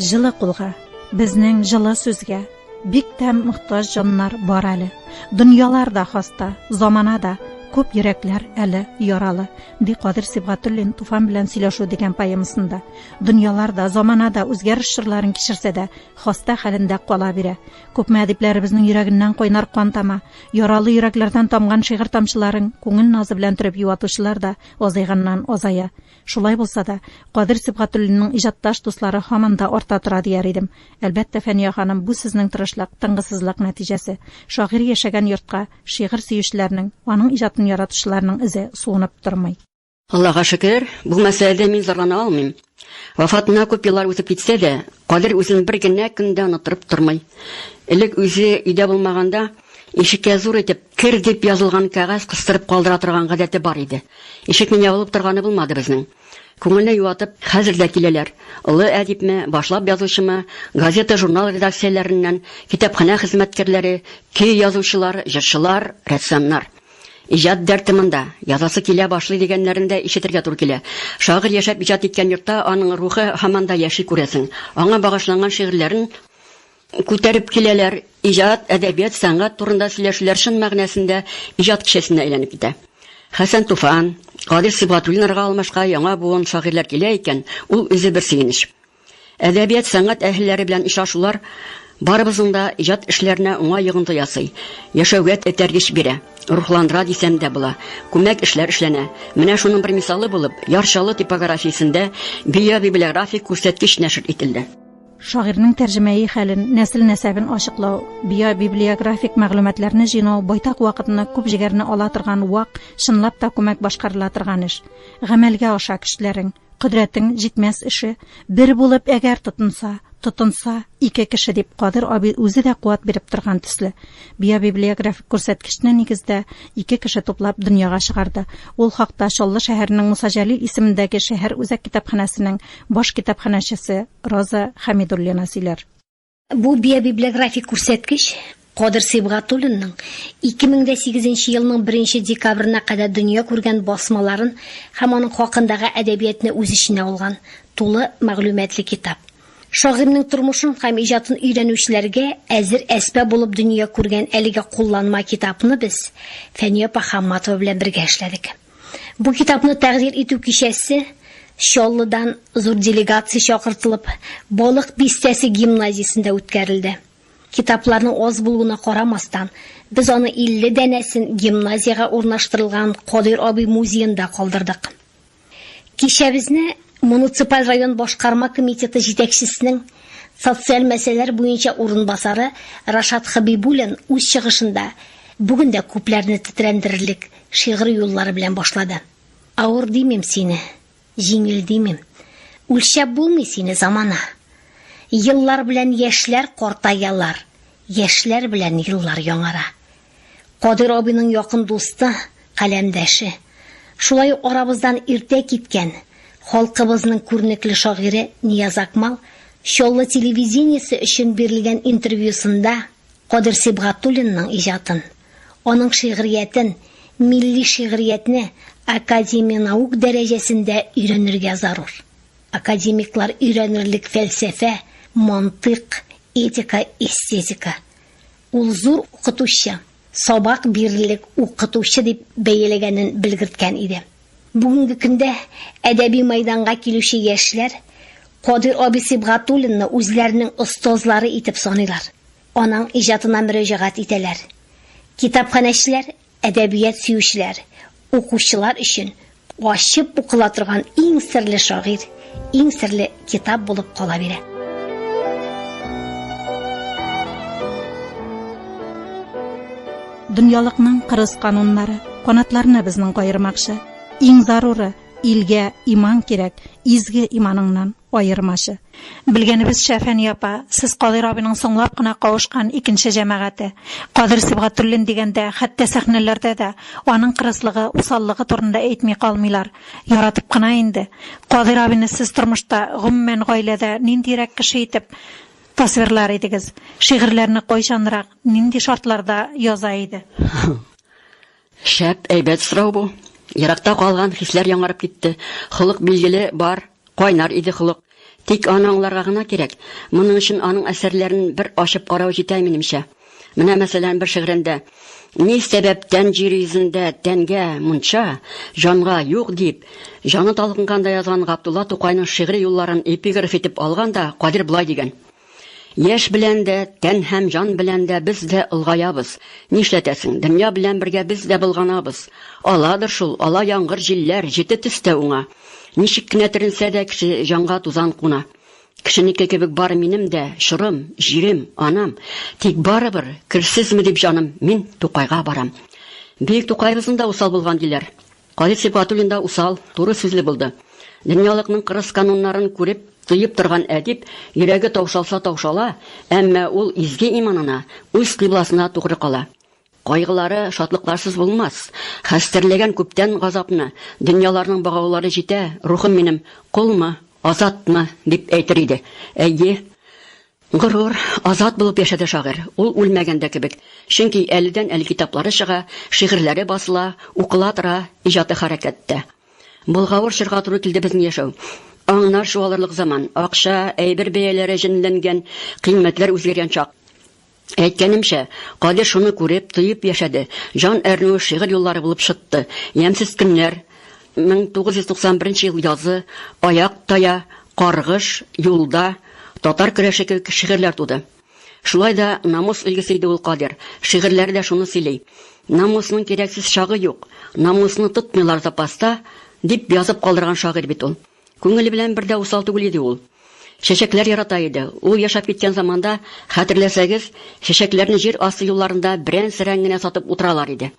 Җылы кулга, безнең җылы сүзгә бик тә мохтаҗ җаннар бар әле. Дөньялар да хаста, замана да, күп йөрәкләр әле яралы, ди Кадир Сибгатуллин Туфан белән сөйләшү дигән поэмасында. Дөньялар да, замана да үзгәреш чорларын кичерсә дә, хаста хәлендә кала бирә. Күпме әдипләребезнең йөрәгеннән кайнар кан тама, яралы йөрәкләрдән тамган шигырь тамчыларын күңел назы белән төреп юатучылар да азайганнан азая. Шулай булса да, Кадир Сибгатуллинның иҗатташ дуслары һаман да арта тора дияр идем. Әлбәттә, Фәния ханым, бу сезнең тырышлык, тынгысызлык нәтиҗәсе. Шагыйрь яшәгән йортка шигырь сөючеләрнең, аның иҗатын яратучыларның эзе суынып тормый. Аллага шөкер, бу мәсьәләдә мин зарлана алмыйм. Вафатына күп еллар үтеп китсә дә, Кадир үзен бер генә көн дә оныттырып тормый. Элек үзе өйдә булмаганда, ишеккә зур итеп «Кер» дип язылган кәгазь кыстырып калдыра торган гадәте бар иде. Ишекнең ябылып торганы булмады безнең. Күңелне юатып, хәзер дә киләләр. Олы әдипме, башлап язучымы, газета-журнал редакцияләреннән, китапханә хезмәткәрләре, көй язучылар, җырчылар, рәссамнар. Иҗат дәрте монда, язасы килә башлый дигәннәрен дә ишетергә туры килә. Шагыйрь яшәп иҗат иткән йортта аның рухы һаман да яши, күрәсең. Аңа багышланган шигырьләрен күтәреп киләләр, иҗат, әдәбият, сәнгать турында сөйләшүләр чын мәгънәсендә иҗат кичәсенә әйләнеп китә. Хәсән Туфан, Кадыйр Сибгатуллиннарга алмашка яңа буын шагыйрьләр килә икән, ул үзе бер сөенеч. Әдәбият, сәнгать әһелләре белән очрашулар барыбызның да иҗат эшләренә уңай йогынты ясый, яшәүгә этәргеч бирә, рухландыра дисәм дә була. Күмәк эшләр эшләнә. Менә шуның бер мисалы булып, Яр Чаллы типографиясендә биобиблиографик күрсәткеч нәшер ителде. Шагыйрьнең тәрҗемәи хәлен, нәсел-нәсәбен ачыклау, биобиблиографик мәгълүматларны җыйнау байтак вакытны, күп җегәрне ала торган вак, чынлап та күмәк башкарыла торган эш. Гамәлгә аша көчләрең, кодрәтең җитмәс эше. Бер булып әгәр тотынса, тотынса, ике кеше дип Кадыр абый үзе дә куәт биреп торган төсле. Биобиблиографик күрсәткечне нигездә ике кеше туплап дөньяга чыгарды. Ул хакта Чаллы шәһәренең Муса Җәлил исемендәге шәһәр үзәк китапханәсенең баш китапханәчесе Роза Хәмидуллина сөйләр. Бу биобиблиографик күрсәткеч Кадыр Сибгатуллинның 2008 нче елның 1 декабренә кадәр дөнья күргән басмаларын һәм аның хакындагы әдәбиятны үз эченә алган тулы мәгълүматлы китап. Шагыйрьнең тормышын һәм иҗатын өйрәнүчеләргә әзер әсбап булып дөнья күргән әлеге кулланма китапны без Фәния апа Хамматова белән бергә эшләдек. Бу китапны тәкъдир итү кичәсе Чаллыдан зур делегация чакыртылып, Балык Бистәсе гимназиясендә үткәрелде. Китапларның аз булуына карамастан, без аны 50 данәсен гимназиягә урнаштырылган Кадыйр абый музеенда калдырдык. Кичәбезне муниципаль район башкарма комитеты җитәкчесенең социаль мәсьәләләр буенча урынбасары Рашат Хәбибуллин үз чыгышында бүген дә күпләрне тетрәндерерлек шигъри юллары белән башлады. Авыр димим сине, җиңел димим. Үлчәп булмый сине, замана. Еллар белән яшьләр картаялар, яшьләр белән еллар яңара. Кадыйр абыйның якын дусты, каләмдәше, шулай ук арабыздан иртә киткән, халкыбызның күренекле шагыйре Нияз Акмал Чаллы телевидениесе өчен бирелгән интервьюсында Кадыйр Сибгатуллинның иҗатын, аның шигъриятен, милли шигъриятне Академия наук дәрәҗәсендә өйрәнергә зарур. Академиклар өйрәнерлек фәлсәфә, мантыйк, этика, эстетика. Ул зур укытучы, сабак бирерлек укытучы дип бәяләгәнен белгерткән иде. Бүгенге көндә әдәби мәйданга килүче яшьләр Кадыйр абый Сибгатуллинны үзләренең остазлары итеп саныйлар. Аның иҗатына мөрәҗәгать итәләр. Китапханәчеләр әдәбият сөючеләр, укучылар өчен ачып укыла торган иң серле шагыйрь, иң серле китап булып кала бирә. Дөньялыкның кырыс кануннары канатларны безнең каермакчы. Иң заруры, илгә иман кирәк, изге иманыңнан аермачы. Белгәнебезчә, Фәния апа, сез Кадыйр абыйның соңлап кына кавышкан икенче җәмәгате. Кадыйр Сибгатуллин дигәндә, хәтта сәхнәләрдә дә аның кырыслыгы, усаллыгы турында әйтми калмыйлар. Яратып кына инде. Кадыйр абыйны сез тормышта, гомумән, гаиләдә ниндирәк кеше итеп тасвирлар идегез? Шигырьләрне кайчанрак, нинди шартларда яза иде? Шәп, әйбәт сорау бу. Еракта калган хисләр яңарып китте. Холык билгеле бар, кайнар иде холык. Тик аны аңларга гына кирәк. Моның өчен аның әсәрләрен бер ачып карау җитә, минемчә. Менә, мәсәлән, бер шигырендә Ни сәбәптән җир йөзендә тәнгә мунча, җанга юк дип, җаны талкынганда язган Габдулла Тукайның шигъри юлларын эпиграф итеп алган да, Кадир болай дигән. Яшь белән дә, тән һәм җан белән дә без дә олгаябыз. Нишләтәсең, дөнья белән бергә без дә болганабыз. Аладыр шул, ала яңгыр, җилләр, җете төс тә уңа. Ничек кенә төренсә дә, кеше җанга тузан куна. Кешенеке кебек бар минем дә чорым, җирем, анам. Тик барыбер, керсезме дип җаным, мин Тукайга барам. Бөек Тукаебызның да усал булган диләр. Кадыйр Сибгатуллин да усал, туры сүзле булды. Дөньялыкның кырыс кануннарын күреп, тоеп торган әдип йөрәге таушалса таушала, әмма ул изге иманына, үз кыйбласына тугры кала. Кайгылары шатлыкларсыз булмас. Хәстәрләгән күптән газапны, дөньяларның богаулары җитә, рухым минем, колмы, азатмы, дип әйтер иде. Әйе, Горур, азат булып яшәде шагыйрь. Ул үлмәгән дә кебек. Чөнки әледән-әле китаплары чыга, шигырьләре басыла, укыла тора, иҗаты хәрәкәттә. Болгавыр чорга туры килде безнең яшәү. Аңнар чуалырлык заман. Акча, әйбер бәяләре җенләнгән, кыйммәтләр үзгәргән чак. Әйткәнемчә, Кадир шуны күреп, тоеп яшәде. Җан әрнүе шигырь юллары булып шытты. Ямьсез көннәр, 1991 ел язы, Аяк тая, Каргыш, Юлда, Татар көрәше кебек шигырьләр туды. Шулай да намус өлгесе иде ул Кадир. Шигырьләре дә шуны сөйли. Намусның кирәксез чагы юк. Намусны тотмыйлар запаста, дип язып калдырган шагыйрь бит ул. Күңеле белән бер дә усал түгел иде ул. Чәчәкләр ярата иде. Ул яшәп киткән заманда, хәтерләсәгез, чәчәкләрне җир асты юлларында берән-сәрән генә сатып утыралар иде.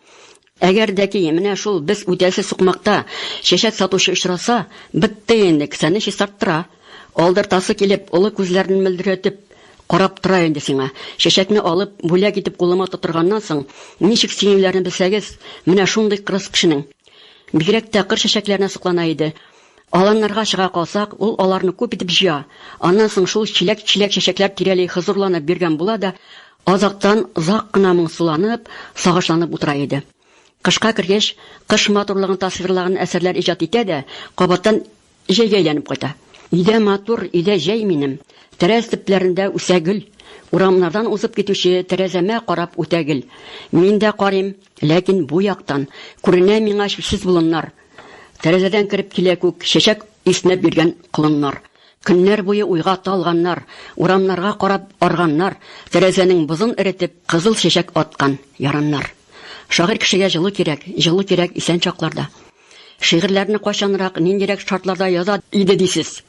Әгәр дә ки, менә шул без үтәсе сукмакта чәчәк сатучы очраса, бетте инде, кесәне чистарттыра. Алдыртасы килеп, олы күзләрен мөлдерәтеп карап тора инде сиңа. Чәчәкне алып, бүләк итеп кулыма тоттырганнан соң, ничек сөенүләрен белсәгез, менә шундый кырыс кешенең. Бигрәк тә кыр чәчәкләренә соклана иде. Аланнарга чыга калсак, ул аларны күп итеп җыя. Аннан соң шул чиләк-чиләк чәчәкләр тирәли хозурланып йөргән була да, азактан озак кына моңсуланып, сагышланып утыра иде. Кышка кергәч, кыш матурлыгын тасвирлаган әсәрләр иҗат итә дә, кабаттан җәйгә әйләнеп кайта. Өйдә матур, өйдә җәй минем. Тәрәз төпләрендә үсә гөл. Урамнардан узып китүче тәрәзәмә карап үтә гел. Мин дә карыйм, ләкин бу яктан күренә миңа чиксез болыннар. Тәрәзәдән кереп килә күк чәчәк иснәп йөргән колыннар. Көннәр буе уйга талганнар, урамнарга карап арганнар, тәрәзәнең бозын эретеп, кызыл чәчәк аткан яраннар. Шагыйрь кешегә җылы кирәк, җылы кирәк исән чакларда. Шигырьләрне кайчанрак, ниндирәк шартларда яза иде дисез?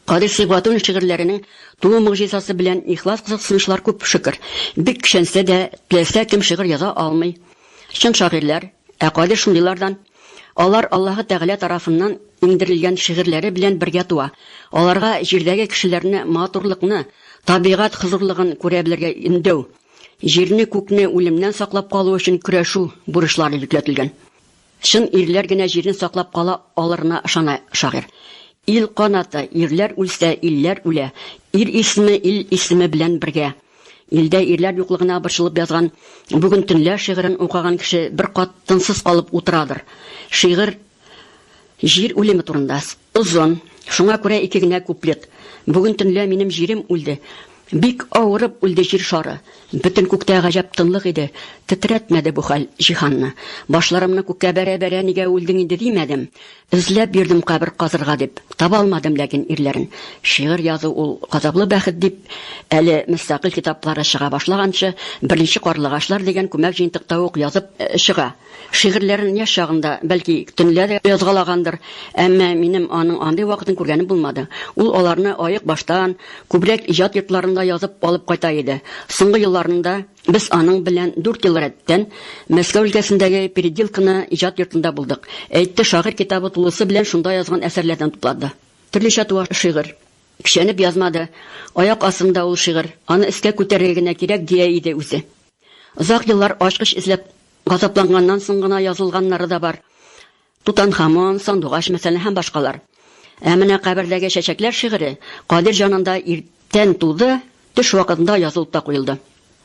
Кадыйр Сибгатуллин шигырьләренең туу могҗизасы белән ихлас кызыксынучылар күп, шөкер. Бик көчәнсә дә, теләсә кем шигырь яза алмый. Чын шагыйрьләр, ә Кадыйр шундыйлардан. Алар Аллаһы Тәгалә тарафыннан иңдерелгән шигырьләре белән бергә туа. Аларга җирдәге кешеләрне матурлыкны, табигать хозурлыгын күрә белергә өндәү, җирне-күкне үлемнән саклап калу өчен көрәшү бурычлары йөкләтелгән. Чын ирләр генә җирне саклап кала алырына ышана шагыйрь. Ил канаты, ирләр үлсә, илләр үлә. Ир исеме ил исеме белән бергә. Илдә ирләр юклыгына борчылып язган Бүген төнлә шигырен укыган кеше бер кат тынсыз калып утырадыр. Шигырь. Җир үлеме турында. Озын, шуңа күрә ике генә куплет. Бүген төнлә минем җирем үлде. Бик авырып үлде җир шары. Бөтен күктә гаҗәп тынлык иде. Тетрәтмәде бу хәл җиһанны. Башларымны күккә бәрә-бәрә нигә үлдең инде димәдем. Эзләп йөрдем кабер казырга дип. Таба алмадым ләкин ирләрен. Шигырь язу ул газаплы бәхет дип, әле мөстәкыйль китаплары чыга башлаганчы, Беренче карлыгачлар дигән күмәк җыентыкта ук язып чыга. Шигырьләрен яшь чагында, бәлки, төнлә дә язгалагандыр, әмма минем аның андый вакытын күргәнем булмады. Ул аларны аек баштан, күбрәк иҗат йортларында язып алып кайта иде. Соңгы елларында без аның белән дүрт ел рәттән Мәскәү өлкәсендәге Переделкино иҗат йортында булдык. Әйтте, шагыйрь китабы тулысы белән шунда язган әсәрләрдән тупланды. Төрлечә туа шигырь. Көчәнеп язмады. Аяк астында ул шигырь, аны өскә күтәрергә генә кирәк, дия иде үзе. Озак еллар ачкыч эзләп газапланганнан соң гына язылганнары да бар. Тутанхамон, Сандугач, мәсәлән, һәм башкалар. Ә менә Кабердәге чәчәкләр шигыре Кадир җанында иртән туды, төш вакытында язылып та куелды.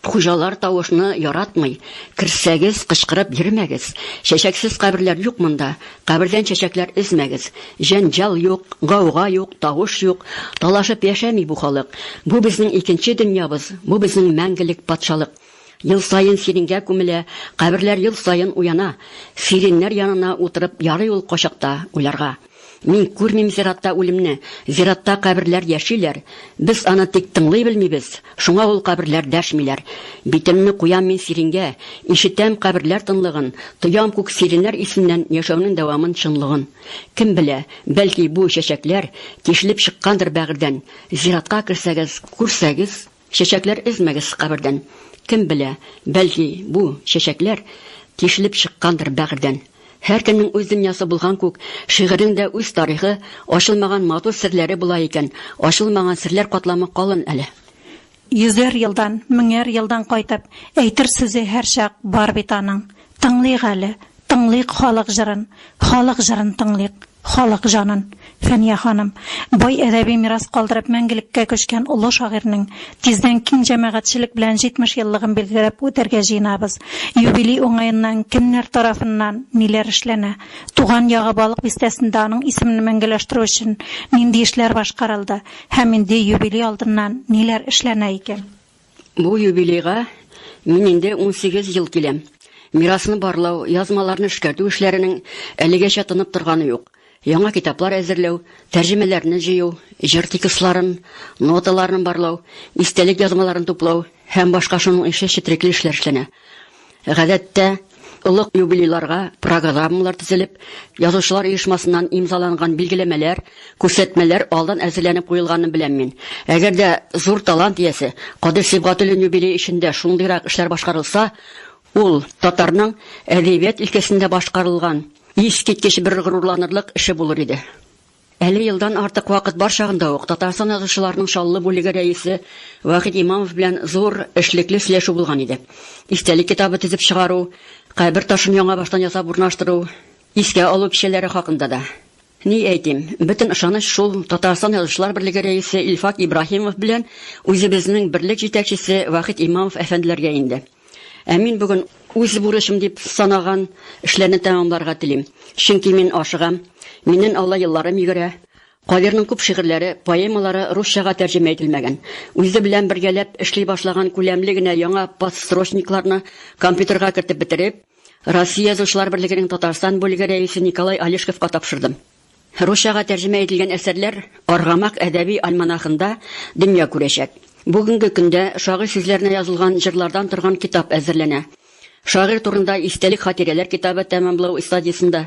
Хуҗалар тавышны яратмый. Керсәгез, кычкырып йөрмәгез. Чәчәксез каберләр юк монда. Кабердән чәчәкләр өзмәгез. Җәнҗал юк, гауга юк, тавыш юк. Талашып яшәми бу халык. Бу безнең икенче дөньябыз, бу безнең мәңгелек патшалык. Ел саен сиренгә күмелә, каберләр ел саен уяна. Сиреннәр янына утырып ярый ул кочакта уйларга. Мин күрмим зиратта үлемне, зиратта каберләр яшиләр. Без аны тик тыңлый белмибез, шуңа ул каберләр дәшмиләр. Битемне куям мин сиренгә, ишетәм каберләр тынлыгын, тоям күк сиреннәр исеннән яшәүнең дәвамын, чынлыгын. Кем белә, бәлки бу чәчәкләр тишелеп чыккандыр бәгырьдән. Зиратка керсәгез, күрсәгез, Чәчәкләр өзмәгез кабердән. Кем белә, бәлки, бу чәчәкләр тишелеп чыккандыр бәгырьдән. Һәркемнең үз дөньясы булган күк, шигырьнең дә үз тарихы, ачылмаган матур серләре була икән. Ачылмаган серләр катламы калын әле. Йөзәр елдан, меңәр елдан кайтып, әйтер сүзе һәрчак бар бит аның. Тыңлыйк әле, тыңлыйк халык җырын, халык җырын тыңлыйк, халык җанын. Фәния ханым, бай әдәби мирас калдырып мәңгелеккә күчкән олы шагыйрьнең тиздән киң җәмәгатьчелек белән 70 еллыгын билгеләп үтәргә җыенабыз. Юбилей уңаеннан кемнәр тарафыннан ниләр эшләнә? Туган ягы Балык Бистәсендә аның исемен мәңгеләштерү өчен нинди эшләр башкарылды һәм инде юбилей алдыннан ниләр эшләнә икән? Бу юбилейга мин инде 18 ел киләм. Мирасны барлау, язмаларны эшкәртү эшләренең әлегәчә тынып торганы юк. Яңа китаплар әзерләү, тәрҗемәләрне җыю, җыр текстларын, ноталарны барлау, истәлек язмаларын туплау һәм башка шуның ише четерекле эшләр эшләнә. Гадәттә, олы юбилейларга программалар төзелеп, язучылар оешмасыннан имзаланган билгеләмәләр, күрсәтмәләр алдан әзерләнеп куелганын беләм мин. Әгәр дә зур талант иясе Кадыйр Сибгатуллин юбилее эчендә шундыйрак эшләр башкарылса, ул татарның әдәбият өлкәсендә башкарылган искиткеч бер горурланырлык эше булыр иде. Әле елдан артык вакыт бар чагында ук Татарстан язучыларының Чаллы бүлеге рәисе Вахит Имамов белән зур эшлекле сөйләшү булган иде. Истәлек китабы төзеп чыгару, кабер ташын яңа баштан ясап урнаштыру, искә алу кичәләре хакында да. Ни әйтим, бөтен ышаныч шул Татарстан Язучылар берлеге рәисе Илфак Ибраһимов белән үзебезнең берлек җитәкчесе Вахит Имамов әфәнделәргә инде. Ә мин бүген үз бурычым дип санаган эшләрне тәмамларга телим. Чөнки мин ашыгам. Миннән алла елларым йөгерә. Кадирның күп шигырьләре, поэмалары русчага тәрҗемә ителмәгән. Үзе белән бергәләп эшли башлаган күләмле генә яңа подстрочникларны компьютерга кертеп бетереп, Россия Язучылар берлегенең Татарстан бүлеге рәисе Николай Алешковка тапшырдым. Русчага тәрҗемә ителгән әсәрләр Аргамак әдәби альманахында дөнья күрәчәк. Бүгенге көндә шагыйрь сүзләренә язылган җырлардан торган китап әзерләнә. Шагыйрь турында истәлек-хатирәләр китабы тәмамлау стадиясендә.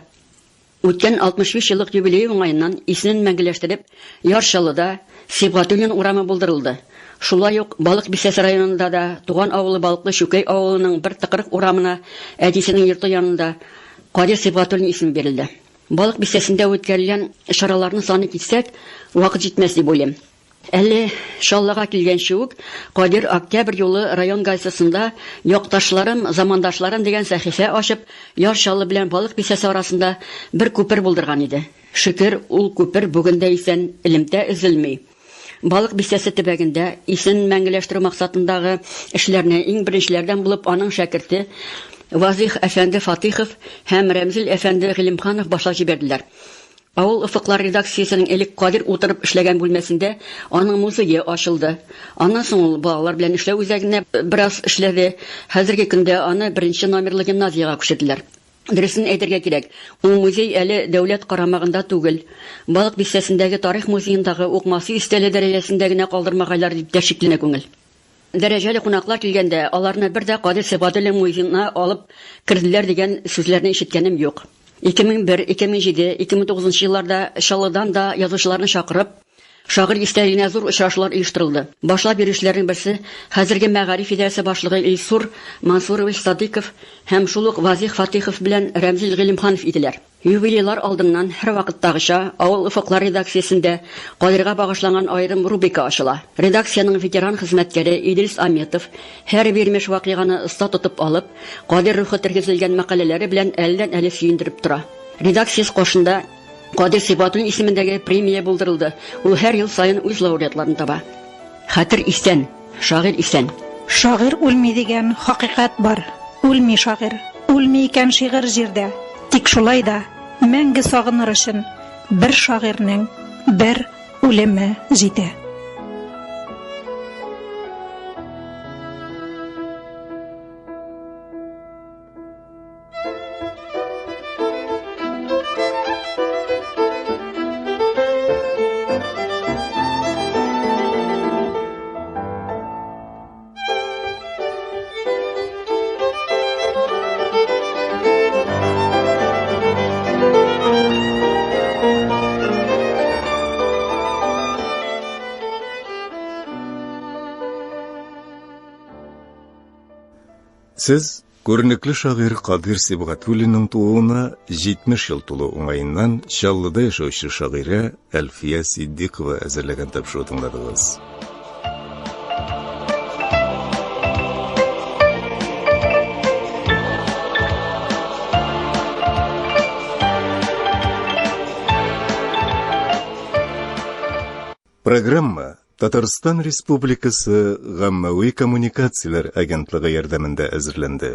Үткән 65 еллык юбилее уңаеннан исемен мәңгеләштереп, Яр Чаллыда Сибгатуллин урамы булдырылды. Шулай ук Балык Бистәсе районында да туган авылы Балыклы Чүкәй авылының бер тыкрык урамына әтисенең йорты янында Кадир Сибгатуллин исеме бирелде. Балык Бистәсендә үткәрелгән чараларны саный китсәк, вакыт җитмәс дип уйлыйм. Әле Чаллыга килгәнче үк Кадир Октябрь юлы район газетасында Якташларым, замандашларым дигән сәхифә ачып, Яр Чаллы белән Балык Бистәсе арасында бер күпер булдырган иде. Шөкер, ул күпер бүген дә исән, элемтә өзелми. Балык Бистәсе төбәгендә исен мәңгеләштерү максатындагы эшләрне иң беренчеләрдән булып аның шәкерте Вазыйх әфәнде Фатыйхов һәм Рәмзил әфәнде Гыйлемханов башлап җибәрделәр. Авыл офыклары редакциясенең элек Кадир утырып эшләгән бүлмәсендә аның музее ачылды. Аннан соң ул балалар белән эшләү үзәгендә бераз эшләде. Хәзерге көндә аны беренче номерлы гимназиягә күчерделәр. Дөресен әйтергә кирәк, ул музей әле дәүләт карамагында түгел. Балык Бистәсендәге тарих музеендагы укмасу истәле дәрәҗәсендә генә калдырмагайлар дип тә шикләнә күңел. Дәрәҗәле кунаклар килгәндә, аларны бер дә Кадыйр Сибгатуллин музеена алып керделәр дигән сүзләрне ишеткәнем юк. 2001, 2007, 2009 елларда Чаллыдан да язучыларны чакырып, шагыйрь истәлегенә зур очрашулар оештырылды. Башлап йөрүчеләрнең берсе, хәзерге мәгариф идарәсе башлыгы Илсур Мансурович Садыйков һәм шул ук Вазих Фатыйхов белән Рәмзил Гыйлемханов иделәр. Юбилейлар алдыннан, һәрвакыттагыча, Авыл офыклары редакциясендә Кадыйрга багышланган аерым рубрика ачыла. Редакциянең ветеран хезмәткәре Идрис Аметов һәр бирмеш вакыйганы оста тотып алып, Кадыйр рухы тергезелгән мәкаләләре белән әледән-әле сөендереп тора. Редакциясе каршында Кадыйр Сибгатуллин исемендәге премия булдырылды, ул һәр ел саен үз лауреатларын таба. Хәтер исән, шагыйрь исән. Шагыйрь үлми дигән хакыйкать бар. Үлми шагыйрь. Үлми икән шигырь җирдә. Тик шулай да, мәңге сагыныр өчен бер шагыйрьнең бер үлеме җитә. Сез күренекле шагыйрь Кадыйр Сибгатуллинның тууына 70 ел тулу уңаеннан Чаллыда яшәүче шагыйрә Әлфия Сиддикова әзерләгән тапшыру тыңладыгыз. Программа Татарстан Республикасы Гаммәви коммуникацияләр агентлыгы ярдәмендә әзерләнде.